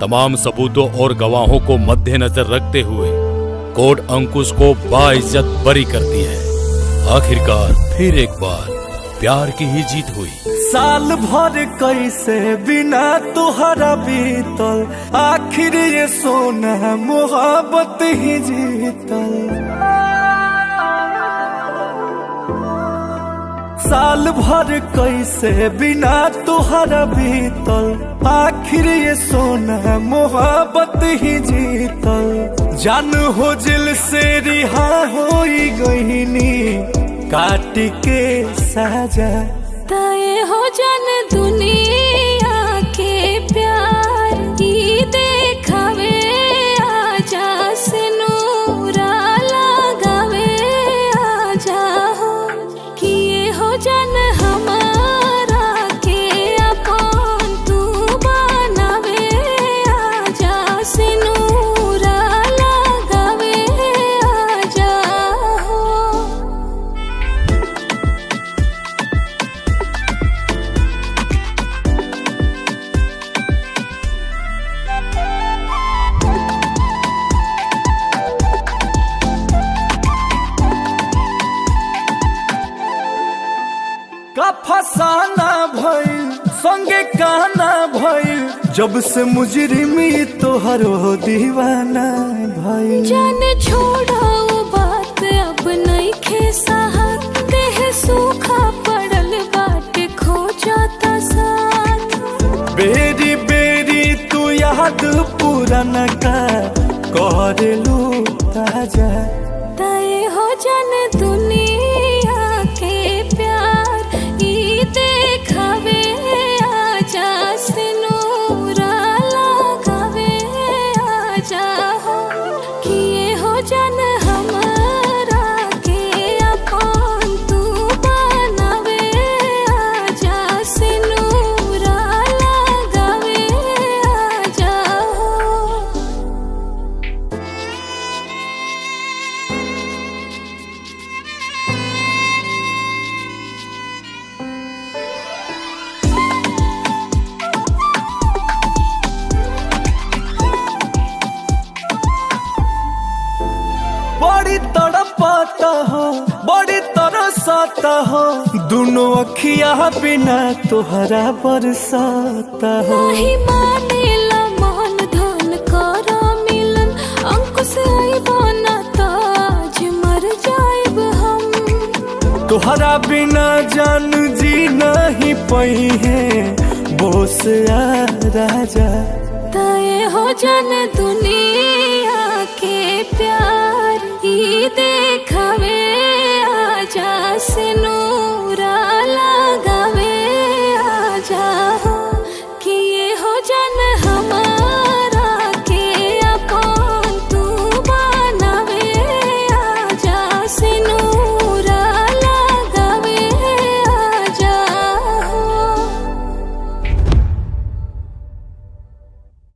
तमाम सबूतों और गवाहों को मद्देनजर रखते हुए कोर्ट अंकुश को बाइज्जत बरी करती है। आखिरकार फिर एक बार प्यार की ही जीत हुई। साल भर कैसे बिना तुहरा बीतल, आखिर ये सोना मोहब्बत ही जीतल। साल भर कैसे बिना तुहरा बीतल, आखिर ये सोना मोहब्बत ही जीतल। जान हो जिल से रिहा होई गईनी काट के साजा। तय हो जन दुनिया के प्यार की देखावे आजा से नूरा लगावे आजा हो किए हो जन हमारा के अपन तू बनावे आजा से नूरा लगावे आजा हो। का फसाना भइल संगे काना भइल, जब से मुजरिमी तोहरो दीवाना भइल। जान छोड़ाओ बात अब नइखे साहत, देह सूखा पड़ल बाट खो जाता साथ। बेरी बेरी तू याद पुराना का कर लू ताजा। तय हो जन दुनिया के प्यार ई देखावे आजा से नूरा लगावे आजा हो किए हो जन हमारा के अपन तू बनावे आजा से नूरा लगावे आजा हो। बड़ी तड़पाता हो बड़ी तरसाता हो, दोनों अखिया बिना तोहरा बरसाता हो। नाही मानेला मान धन करा मिलन, अंकुश आइबो ना ताज मर जाइब हम। तोहरा बिना जान जी नहीं पई है बोस आ राजा। तय हो जन दुनिया के प्यार ई देखावे आजा से नूरा लगावे आजा हो किए हो जन हमारा के अपन तू बनावे आजा से।